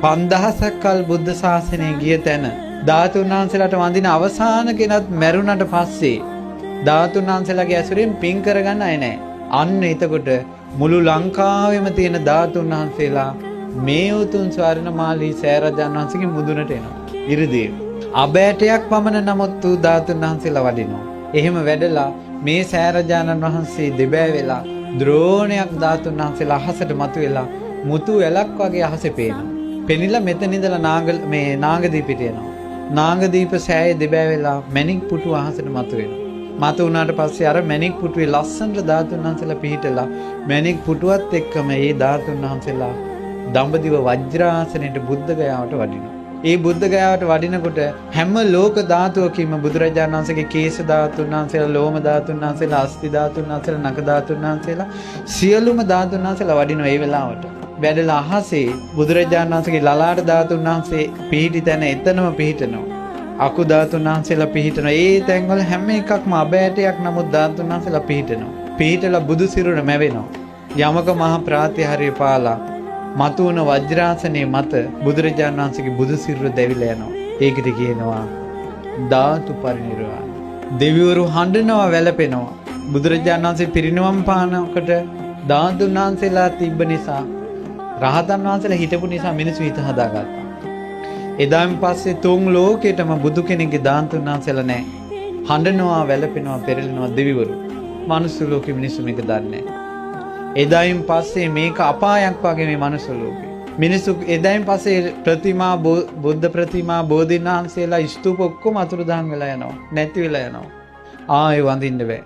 5000ක් කල් බුද්ධ ශාසනය ගිය තැන ධාතුන් වහන්සේලාට වඳින අවසාන කෙනත් මැරුණට පස්සේ ධාතුන් වහන්සේලාගේ ඇසුරෙන් පින් කරගන්න අය නැහැ. අන්න එතකොට මුළු ලංකාවෙම තියෙන ධාතුන් වහන්සේලා මේ උතුම් ස්වර්ණමාලී සෑරජාන් වහන්සේගේ මුදුනට එනවා. ඉරිදී අබෑටයක් පමණ නමුත් වූ ධාතුන් වහන්සේලා වඩිනවා. එහෙම වැඩලා මේ සෑරජානන් වහන්සේ දෙබෑ වෙලා ද්‍රෝණයක් ධාතුන් වහන්සේලා අහසට මතුවෙලා මුතු වැලක් වගේ අහසේ පේනවා. පෙනිලා මෙතන ඉඳලා මේ නාගදීපෙට එනවා. නාගදීප සෑයේ දෙබෑ වෙලා මැණික් පුටුව අහසට මතුවෙනවා. මතු වුණාට පස්සේ අර මැණික් පුටුවේ ලස්සනට ධාතුන් වහන්සේලා පිහිටලා මැණික් පුටුවත් එක්කම ඒ ධාතුන් වහන්සේලා දඹදිව වජ්‍රාසනයට බුද්ධ ගයාවට වඩිනවා. ඒ බුද්ධ ගයාවට වඩිනකොට හැම ලෝක ධාතුවකින්ම බුදුරජාණන් වහන්සේගේ කේශ ධාතුන් වහන්සේලා, ලෝම ධාතුන් වහන්සේලා, අස්ථි ධාතුන් වහන්සේලා, නඛ ධාතුන් වහන්සේලා සියලුම ධාතුන් වහන්සේලා වඩිනවා ඒ වෙලාවට. වැඩලා අහසේ බුදුරජාණන් වහන්සේගේ ලලාට ධාතුන් වහන්සේ පිහිටි තැන එතනම පිහිටනවා. අකු ධාතුන් වහන්සේලා පිහිටනවා. ඒ තැන්වල හැම එකක්ම අබෑටයක් නමුත් ධාතුන් වහන්සේලා පිහිටනවා. පිහිටලා බුදු සිරුර මැවෙනවා. යමක මහ ප්‍රාතිහාර්ය පාලා මතුවන වජ්‍රාසනයේ මත බුදුරජාණන් වහන්සේගේ බුදු සිරුර දැවිලා යනවා. ඒකට කියනවා ධාතු පරිනිර්වාණ. දෙවිවරු හඬනවා වැළපෙනවා. බුදුරජාණන් වහන්සේ පිරිනිවන් පානකොට ධාතුන් වහන්සේලා තිබ්බ නිසා, රහතන් වහන්සේලා හිටපු නිසා මිනිස්සු හිත හදාගත්තා. එදාන් පස්සේ තුන් ලෝකෙටම බුදු කෙනෙක්ගේ ධාතුන් වහන්සේලා නැහැ. හඬනවා වැළපෙනවා පෙරලෙනවා දෙවිවරු. මනුස්ස ලෝකෙ මිනිස්සු මේක දන්නේ නැහැ. එදායින් පස්සේ මේක අපායක් වගේ මේ මනුස්ස ලෝකේ. මිනිස්සු එදායින් පස්සේ ප්‍රතිමා, බුද්ධ ප්‍රතිමා, බෝධීන් වහන්සේලා, ස්තූප ඔක්කොම අතුරුදහන් වෙලා යනවා. නැති වෙලා යනවා. ආයෙ වඳින්න බෑ.